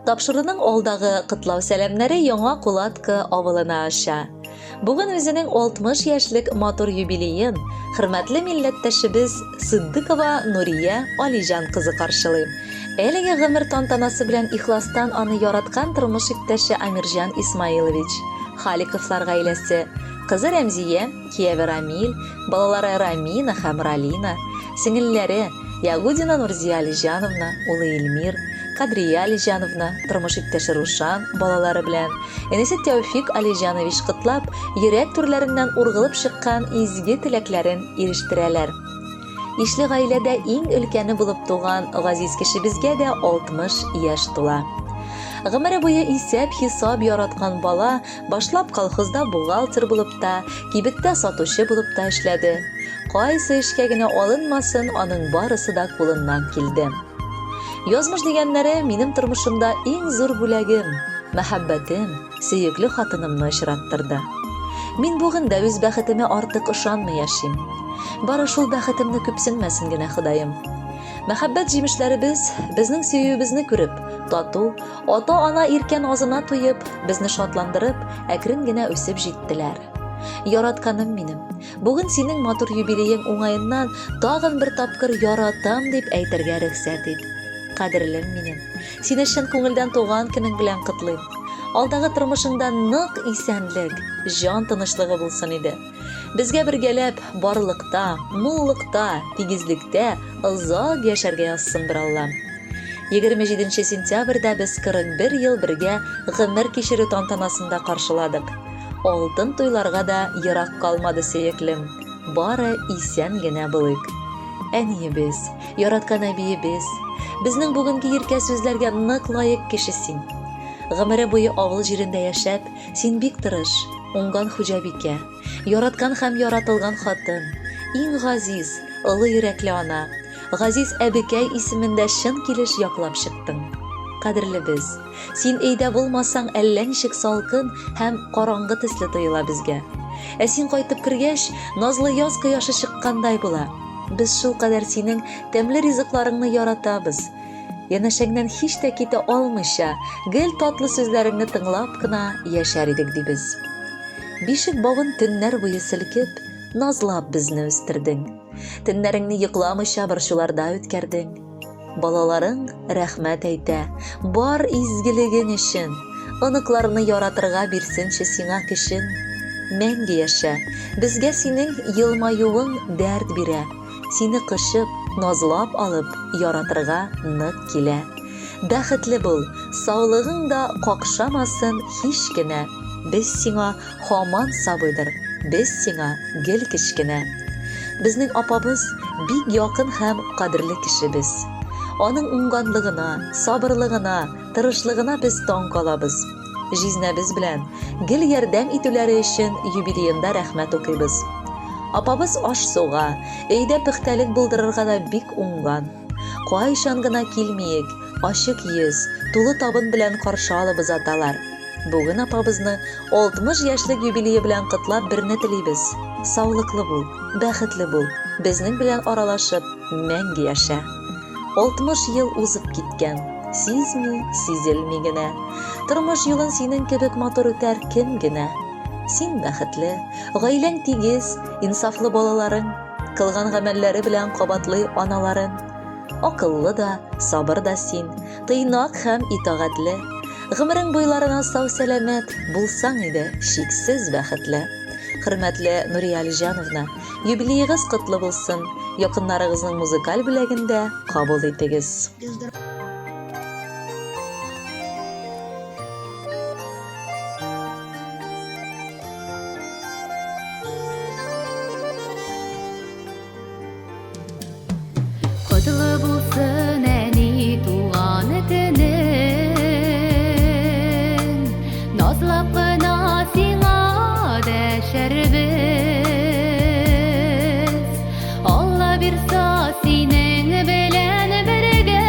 Тапшыруның алдагы котлау сәламнәре Яңа Кулатка авылына аша. Бүген үзенең 60 яшьлек матур юбилеен хөрмәтле милләттәшебез Сыддыкова Нурия Алиҗан кызы каршылый. Әлеге гомер тантанасы белән ихластан аны яраткан тормыш иптәше Амирҗан Исмаилович, Халиковлар гаиләсе, кызы Рәмзия, кияве Рамил, балалары Рамина һәм Ралина, сеңелләре, Ягудина Нурзия Алиҗановна, улы Илмир, Кадрия Алиҗановна, тормыш иптәше Рушан, балалары белән, энесе Тәүфик Алиҗанович котлап, йөрәк түрләреннән ургылып чыккан изге теләкләрен ирештерәләр. Ишле гаиләдә иң өлкәне булып туган газиз кешебезгә дә 60 яшь тула. Гомере буе исәп-хисап яраткан бала башлап колхозда бухгалтер булып та, кибеттә сатучы булып та эшләде. Кайсы эшкә генә алынмасын, аның барысы да кулыннан килде. Язмыш дигәннәре минем тормышымда иң зур бүләгем, мәхәббәтем, сөекле хатынымны очраттырды. Мин бүген дә үз бәхетемә артык ышанмый яшим. Бары шул бәхетемне күпсенмәсен генә Ходаем. Мәхәббәт җимешләребез безнең сөюебезне күреп, тату, ата-ана иркә назына туеп, безне шатландырып, әкрен генә үсеп җиттеләр. Яратканым минем, бүген синең матур юбилеең уңаеннан тагын бер тапкыр яратам дип әйтергә рөхсәт ит. Кадерлем минем, сине чын күңелдән туган көнең белән котлыйм. Алдагы тормышыңда нык исәнлек, җан тынычлыгы булсын иде. Безгә бергәләп барлыкта, муллыкта, тигезлектә озак яшәргә язсын бер Аллам. 27 сентябрьдә без 41 ел бергә гомер кичерү тантанасын да каршыладык. Алтын туйларга да ерак калмады, сөеклем. Бары исән генә булыйк. Әниебез, яраткан әбиебез, безнең бүгенге иркә сүзләргә нык лаек кеше син. Гомере буе авыл җирендә яшәп, син бик тырыш, уңган хуҗабикә, яраткан һәм яратылган хатын, иң газиз, олы йөрәкле ана, газиз әбекәй исемен дә чын килеш яклап чыктың. Кадерлебез, син өйдә булмасаң, әллә ничек салкын һәм караңгы төсле тоела безгә. Ә син кайтып кергәч, назлы яз кояшы чыккандай була. Без шулкадәр синең тәмле ризыкларыңны яратабыз. Янәшәңнән һич тә китә алмыйча, гел татлы сүзләреңне тыңлап кына яшәр идек, дибез. Бишек бавын төннәр буе селкеп, назлап безне үстердең. Төннәреңне йокламыйча борчуларда үткәрдең. Балаларың рәхмәт әйтә, бар изгелегең өчен. Оныкларны яратырга бирсенче сиңа көчен. Мәңге яшә, безгә синең елмаюың дәрт бирә. Сине кочып, назлап алып, яратырга нык килә. Бәхетле бул, саулыгың да какшамасын һич кенә. Без сиңа һаман сабыйдыр, без сиңа гел кечкенә. Безнең апабыз бик якын һәм кадерле кешебез. Аның уңганлыгына, сабырлыгына, тырышлыгына без таң калабыз. Җизнәбез белән гел ярдәм итүләре өчен юбилеенда рәхмәт укыйбыз. Апабыз аш-суга, өйдә пөхтәлек булдырырга да бик уңган. Кайчан гына килмиек, ачык йөз, тулы табын белән каршы алып озаталар. Бүген апабызны 60 яшьлек юбилее белән котлап берне телибез, саулыклы бул, бәхетле бул, безнең белән аралашып, мәңге яшә! 60 ел узып киткән, сизми, сизелми генә. Тормыш юлын синең кебек матур үтәр кем генә? Син бәхетле, гаиләң тигез, инсафлы балаларың, кылган гамәлләре белән кабатлый аналарын. Акыллы да, сабыр да син, тыйнак һәм итагатьле. Гомерең буйларына сау-сәламәт булсаң иде, чиксез бәхетле. Хөрмәтле Нурия Алиҗановна, юбилеегыз котлы булсын, якыннарыгызның музыкаль бүләген дә кабул итегез. Котлы булсын әни туган көнең, Назлап кына сиңа дәшәрбез. Алла бирса синең белән бергә,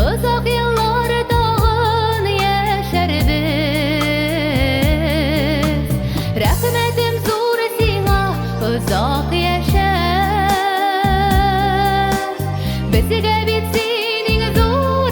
Озак еллар тагын яшәрбез. Рәхмәтем зур сиңа, озак яшә. Безгә бит син иң зур.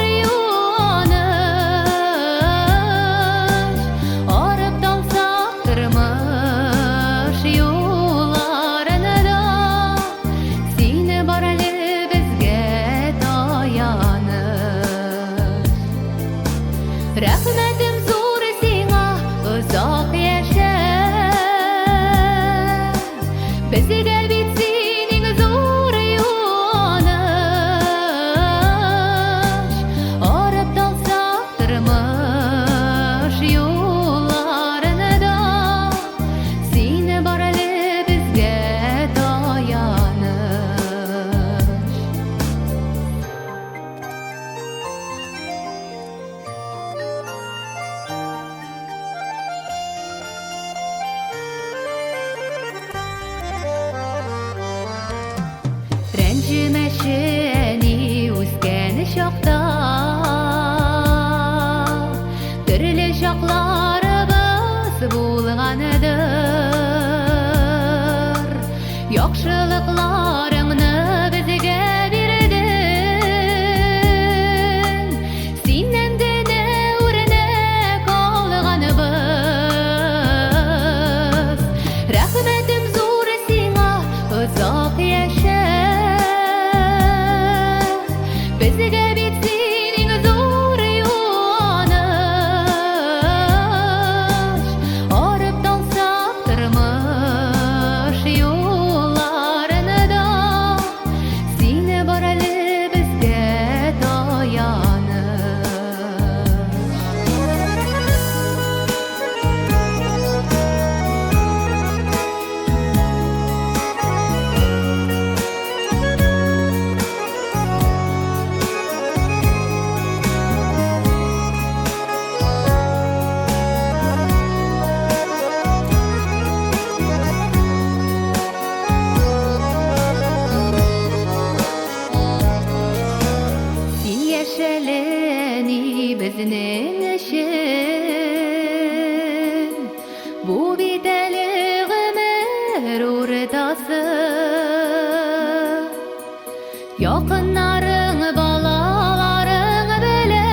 Якыннарың, балаларың белән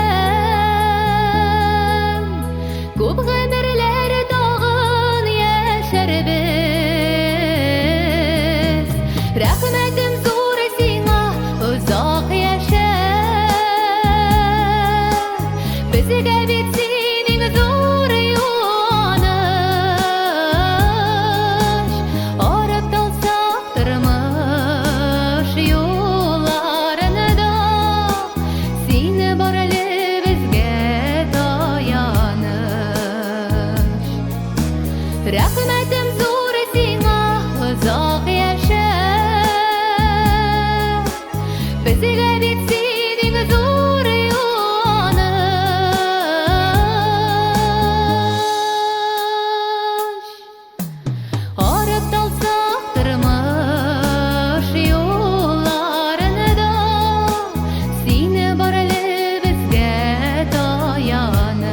Күп гомерләр тагын яшәрбез. Рәхмәтем зур сиңа, озак яшә. Безгә бит синең зур юаныч. Арып талсак тормыш юлларында, Син бар әле безгә таяныч. Рәхмәтем зур сиңа, озак яшә. Безгә бит синең зур юаныч. Арып талсак тормыш юлларында, Син бар әле безгә таяныч.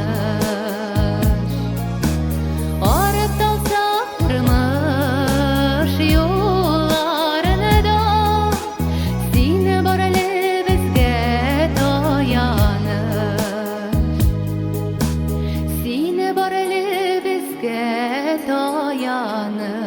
Арып талсак тормыш юлларында, Син бар әле безгә таяныч. Син бар әле безгә таяныч.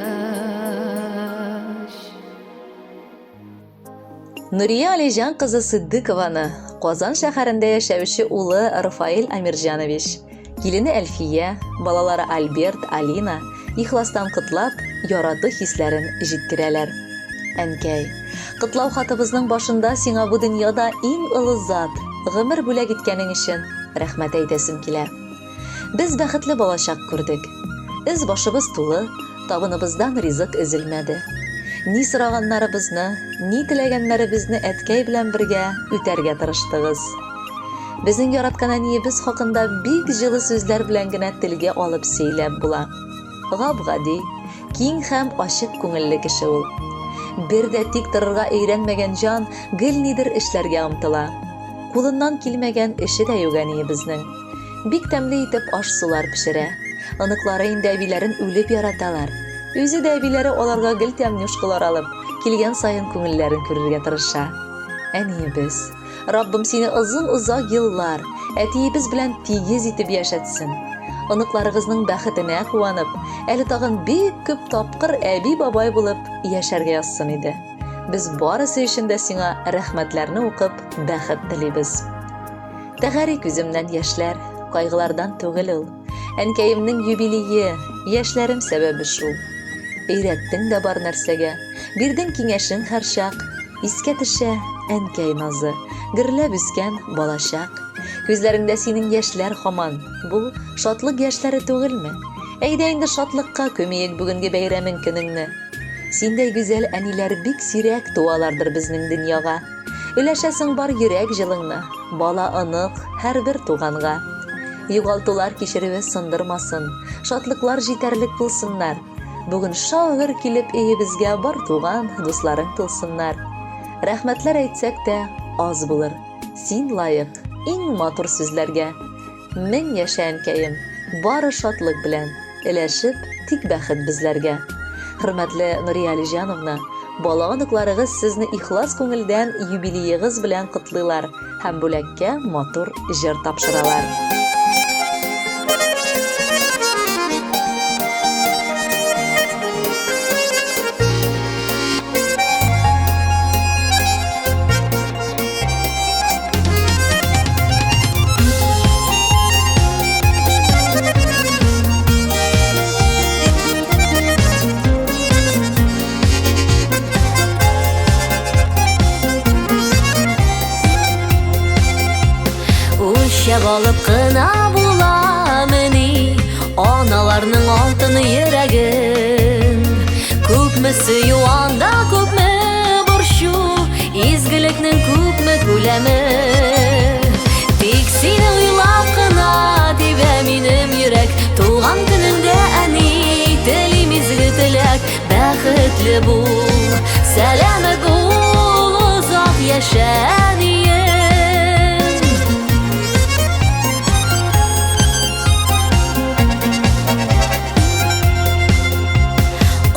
Нурия Алиҗан кызы Ситдыкованы Казан шәһәрендә яшәүче улы Рафаэль Амирҗанович, килене Әлфия, балалары Альберт, Алина ихластан котлап, ярату хисләрен җиткерәләр. Әнкәй, котлау хатыбызның башында сиңа бу дөньяда иң олы зат, гомер бүләк иткәнең өчен рәхмәт әйтәсем килә. Без бәхетле балачак күрдек. Өс башыбыз тулы, табыныбыздан ризык өзелмәде. Ни сораганнарыбызны, ни теләгәннәребезне әткәй белән бергә үтәргә тырыштыгыз. Безнең яраткан әниебез хакында бик җылы сүзләр белән генә телгә алып сөйләп була. Гап-гади, киң һәм ачык күңелле кеше ул. Бер дә тик торырга өйрәнмәгән җан гел нидер эшләргә омтыла. Кулыннан килмәгән эше дә юк әниебезнең. Бик тәмле итеп аш-сулар пешерә. Оныклары инде әбиләрен үлеп яраталар. Үзе дә әбиләре аларга гел тәмнюшкалар алып, килгән саен күңелләрен күрергә тырыша. Әниебез, Раббым сине озын-озак еллар әтиебез белән тигез итеп яшәтсен. Оныкларыгызның бәхетенә куанып, әле тагын бик күп тапкыр әби-бабай булып яшәргә язсын иде. Без барысы өчен дә сиңа рәхмәтләрне укып, бәхет телибез. Тәгәри күземнән яшьләр, кайгылардан түгел ул. Әнкәемнең юбилее, яшьләрем сәбәбе шул. Өйрәттең дә бар нәрсәгә, бирдең киңәшең һәрчак. Искә төшә әнкәй назы, гөрләп үскән балачак. Күзләреңдә синең яшьләр һаман, бу шатлык яшьләре түгелме? Әйдә инде шатлыкка күмиек бүгенге бәйрәмең көнеңне. Синдәй гүзәл әниләр бик сирәк туалардыр безнең дөньяга. Өләшәсең бар йөрәк җылыңны, бала, онык, һәрбер туганга. Югалтулар кичерүе сындырмасын, шатлыклар җитәрлек булсыннар. Бүген шау-гөр килеп өебезгә бар туган, дусларың тулсыннар. Рәхмәтләр әйтсәк тә, аз булыр. Син лаек иң матур сүзләргә. Мең яшә, әнкәем, бары шатлык белән, Өләшеп, тик бәхет безләргә. Хөрмәтле Нурия Алиҗановна, бала-оныкларыгыз сезне ихлас күңелдән юбилеегыз белән котлыйлар һәм бүләккә матур җыр тапшыралар. Үлчәп алып кына буламыни аналарның алтын йөрәген? Күпме сөю анда, күпме борчу, изгелекнең күпме күләме. Тик сине уйлап кына тибә минем йөрәк. Туган көнеңдә, әни, телим изге теләк. Бәхетле бул, сәламәт бул, озак яшә, әнием.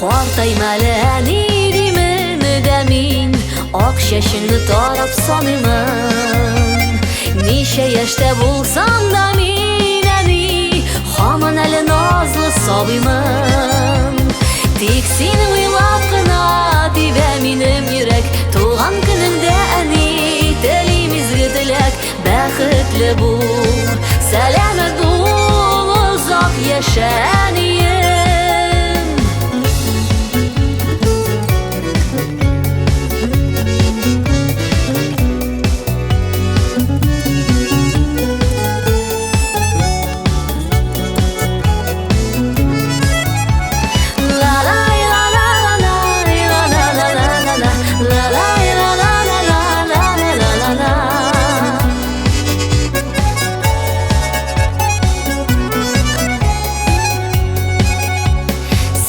Картайма әле, әни, димен дә мин. Ак чәчеңне тарап саныймын. Ничә яшьтә булсам да мин, әни, һаман әле назлы сабыймын. Тик сине уйлап кына тибә минем йөрәк. Туган көнеңдә, әни, телим изге теләк. Бәхетле бул, сәламәт бул, озак яшә, әнием.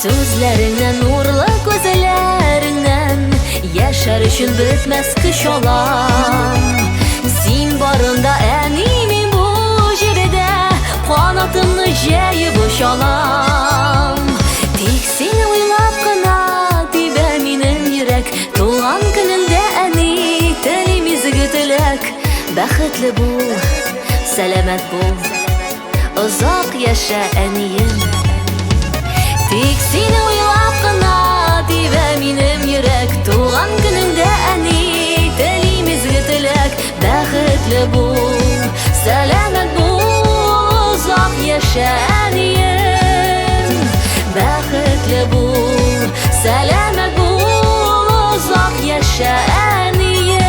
Сүзләреңнән, нурлы күзләреңнән яшәр өчен бетмәс көч алам. Син барында, әни, мин бу җирдә канатымны җәеп очалам. Тик сине уйлап кына тибә минем йөрәк. Туган көнеңдә, әни, телим изге теләк. Бәхетле бул, сәламәт бул, озак яшә, әнием. Тик сине уйлап кына тибә минем йөрәк. Туган көнеңдә, әни, телим изге теләк. Бәхетле бул, сәламәт бул, озак яшә, әнием. Бәхетле бул, сәламәт бул, озак яшә, әнием.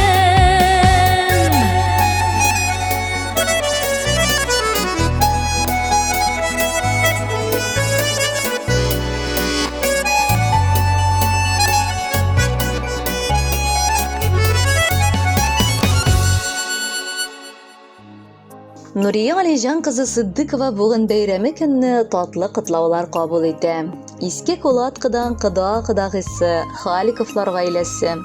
Нурия Галиҗан кызы Сыддыкова бүген бәйрәме көнне татлы котлаулар кабул итә. Иске Кулаткадан кода-кодагыйсы, Халиковлар гаиләсе,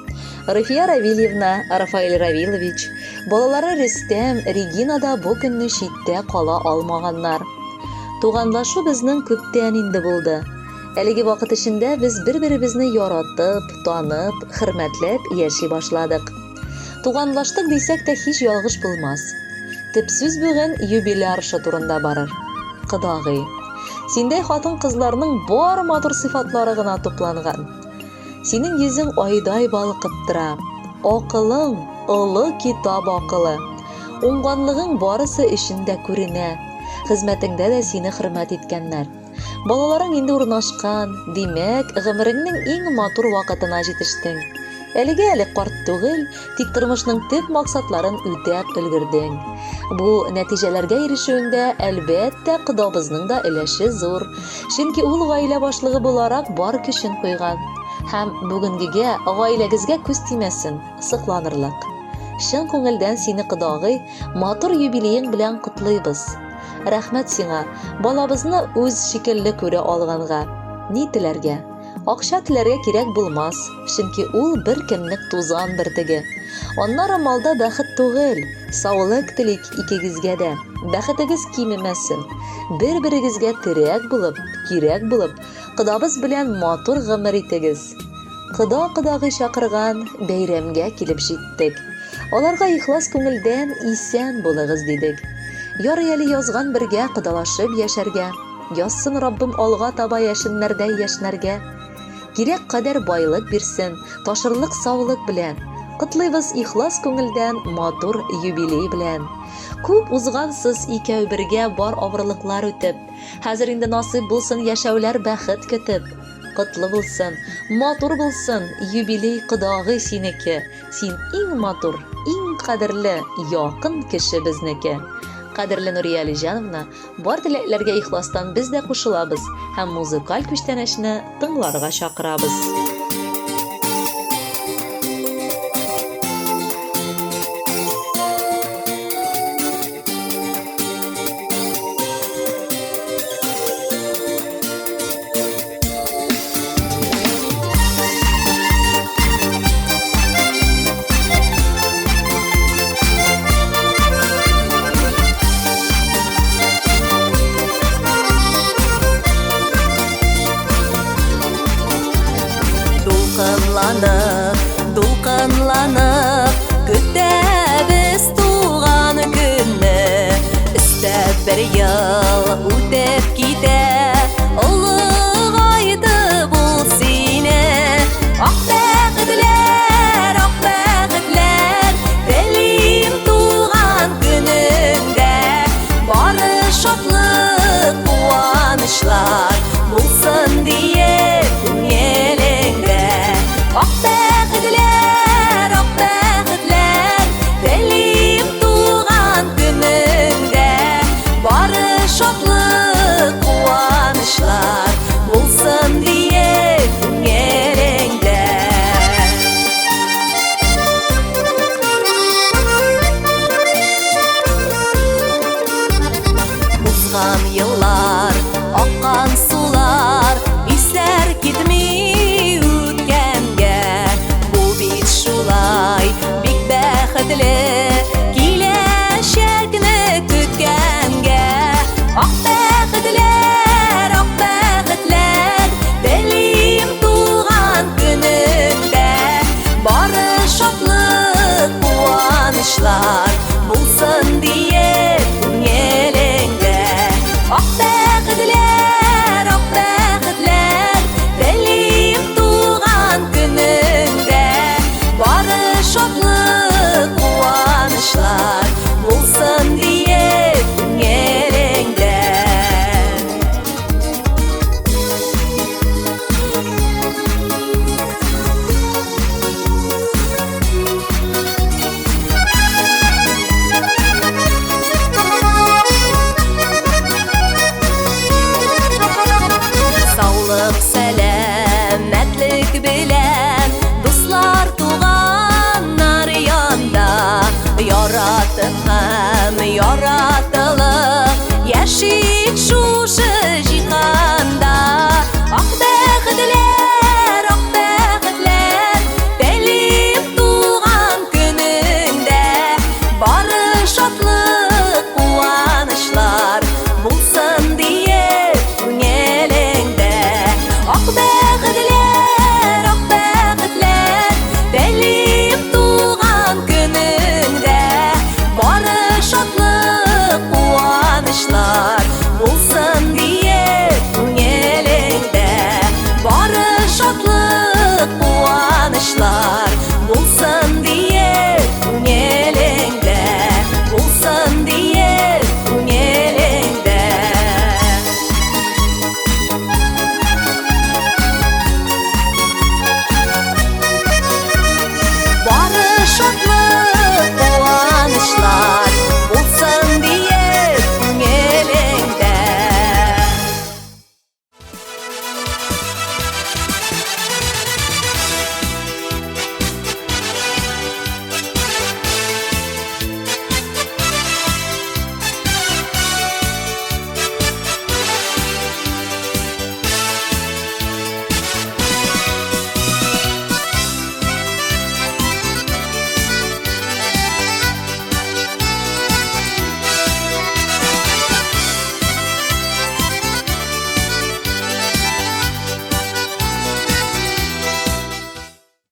Рафия Равильевна, Рафаэль Равилович, балалары Рөстәм, Регина да бу көнне читтә кала алмаганнар. Туганлашу безнең күптән инде булды. Әлеге вакыт эчендә без бер-беребезне яратып, танып, хөрмәтләп яши башладык. Туганлаштык дисәк тә һич ялгыш булмас. Төп сүз бүген юбилярша турында барыр. Кодагый. Синдәй хатын-кызларның бар матур сыйфатлары гына тупланган. Синең йөзең айдай балкып тора. Акылың, олы китап акылы. Уңганлыгың барысы өчен дә күренә. Хезмәтеңдә дә сине хөрмәт иткәннәр. Балаларың инде урнашкан, димәк, гомереңнең иң матур вакытына җитештең. Әлегә әле карт түгел, тик тормышның төп максатларын үтәп өлгердең. Бу нәтиҗәләргә ирешүеңдә, әлбәттә, кодабызның да өлеше зур. Чөнки ул гаилә башлыгы буларак бар көчен куйган. Һәм бүгенгегә, гаиләгезгә күз тимәсен, сокланырлык. Чын күңелдән сине, кодагый, матур юбилеең белән котлыйбыз. Рәхмәт сиңа, балабызны үз шикелле күрә алганга. Ни теләргә? Акча теләргә кирәк булмас, чөнки ул беркемнек тузан бөртеге. Аннары малда бәхет түгел, саулык телик икегезгә дә. Бәхетегез кимемәсен. Бер-берегезгә терәк булып, кирәк булып, кодабыз белән матур гомер итегез. Кода-кодагый чакырган бәйрәмгә килеп җиттек. Аларга ихлас күңелдән исән булыгыз дидек. Ярый әле язган бергә кодалашып яшәргә. Язсын Раббым алга таба яшеннәрдәй яшьнәргә. Кирәк кадәр байлык бирсен, ташырлык саулык белән. Котлыйбыз ихлас күңелдән матур юбилей белән. Күп узгансыз икәү бергә бар авырлыклар үтеп. Хәзер инде насыйп булсын яшәүләр бәхет көтеп. Котлы булсын, матур булсын, юбилей кодагый синеке. Син иң матур, иң кадерле, якын кеше безнеке. Кадерле Нурия Алиҗановна, бар теләкләргә ихластан без дә кушылабыз һәм музыкаль күчтәнәчне тыңларга чакырабыз. Дулкынланып көтәбез туган көнне. Өстәп бер ел үтеп китә, олыгайтып ул сине. Ак бәхетләр, ак бәхетләр телим туган көнеңдә. Бары шатлык, куанычлар булсын диеп күңелеңдә. Ак бәхетләр, ак бәхетләр телим туган көнеңдә. Бары шатлык, куанычлар булсын диеп күңелеңдә. Узган еллар, аккан сулар, исләр китми үткәнгә. Бу бит шулай, бик бәхетле.